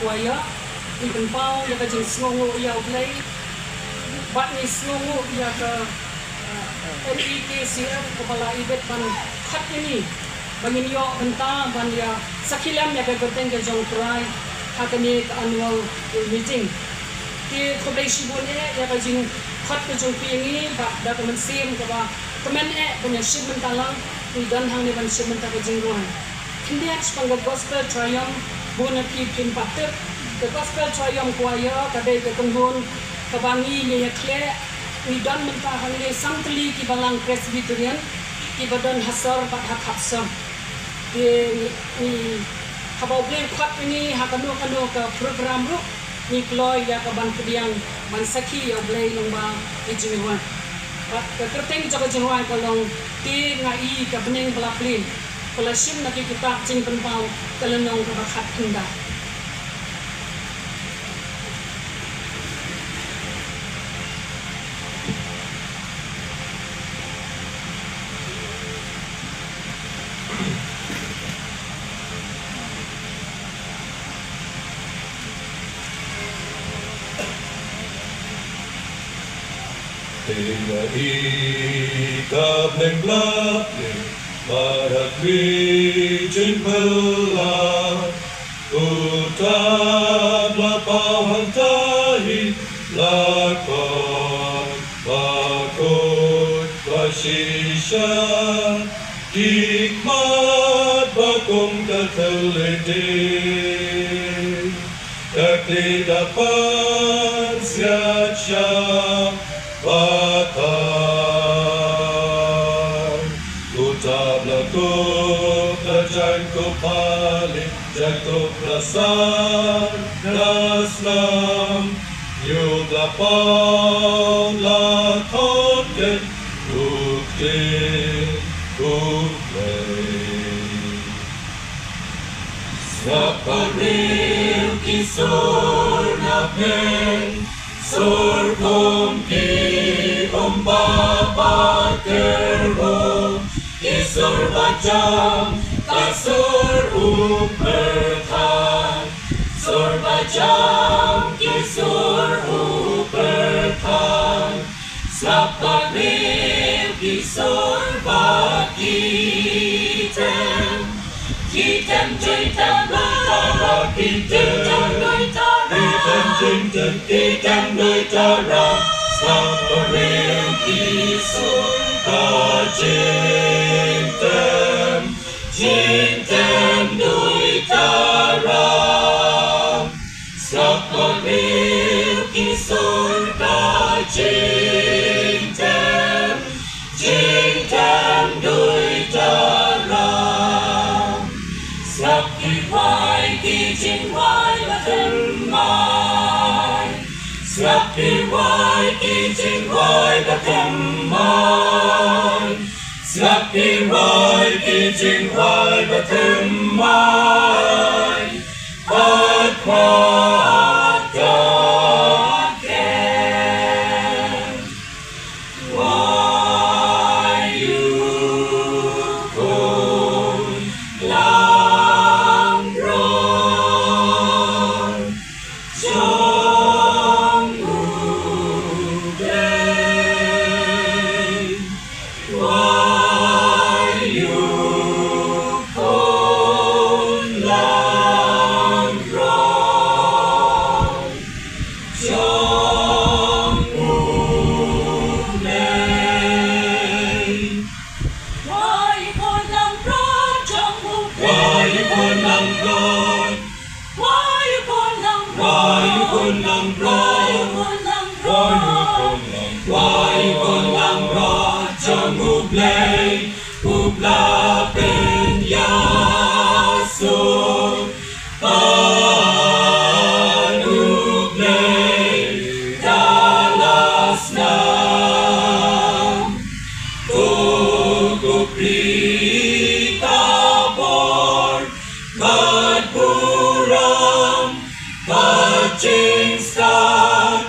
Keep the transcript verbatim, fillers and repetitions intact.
Choir, ngi pynpaw ïa ka jingsngewnguh ïa U Blei bad ngi sngewnguh ïa ka, eh, M E K C F kaba la ibit ban khot ïa ngi ba ngin ïoh bynta ban ïa sakhi lem ïa ka kyrteng ka jong U Trai ha kane ka annual meeting. Te khublei shibun eh ïa ka jingkhot ka jong phi ïa ngi bad da ka mynsiem kaba kmen eh ban ïa shim bynta lang, ngi don hangne ban shim bynta ka jingrwai. Khyndiat shaphang ka Gospel Triumph, bun na phi phim pat tip, ka Gospel Triumph Choir ka dei ka kynhun kaba ngi ngi ïakhleh, ngi don mynta hangne san tylli ki balang Presbyterian kiba don ha sor bad ha khap sor. Te ngi, ngi, haba U Blei u khot ïa ngi ha kano kano ka program ruh, ngi kloi ïa ka ban pdiang ban sakhi ïa U Blei lyngba ki jingrwai. Bad ka kyrteng jong ka jingrwai ka long Te Nga Ïohi Ka Bneng Ba La Plie, ba la shim na ki kitab Jingpynpaw ka lynnong kaba khatkhyndai. Te nga ïohi ka bneng ba la plie, mar ha khwï jingpyllait, uta ba la paw hangta hi, la khot ba khuid ba shisha, ki khmat ba kum ka thylliej dieng. Ka khlieh da pan siat sha ba thang. Uta ba la kup la jaiñkup ha lieng, jaiñkup la san da snam. Ïoh ba la paw la khot keiñ, u khlieh u Blei. Sngap barieh ki sur na pdeng, sur kum ki um ba ba kyrhuh, ki sur ba jam, ka sur u pyrthang. Sur ba jam, ki sur u pyrthang. Sngap barieh ki sur bad ki tem. Ki tem jingtem, ki tem jingtem, ki tem jingtem, ki tem jingtem. Sngap barieh ki sur bad jingtem. Jingtem duh taram. Sngap barieh ki sur bad jingtem. Jingtem duh taram. Sngap ki rwai ki jingrwai ba thymmai. Sngap ki rwai ki jingrwai ba thymmai. Sngap ki rwai ki jingrwai ba thymmai. Khmat khmat ka kem. Wai u khun langbrot jong U Blei. Wai u khun langbrot jong U Blei. Wai u khun langbrot jong U Blei. Wai u khun langbrot. Wai u khun langbrot. Wai u khun langbrot. Wai u khun langbrot. Wai u khun langbrot jong U Blei. Uba la pynïasoh ban U Blei da la snam. To ko khrih ka bor, ka burom, ka jingstad,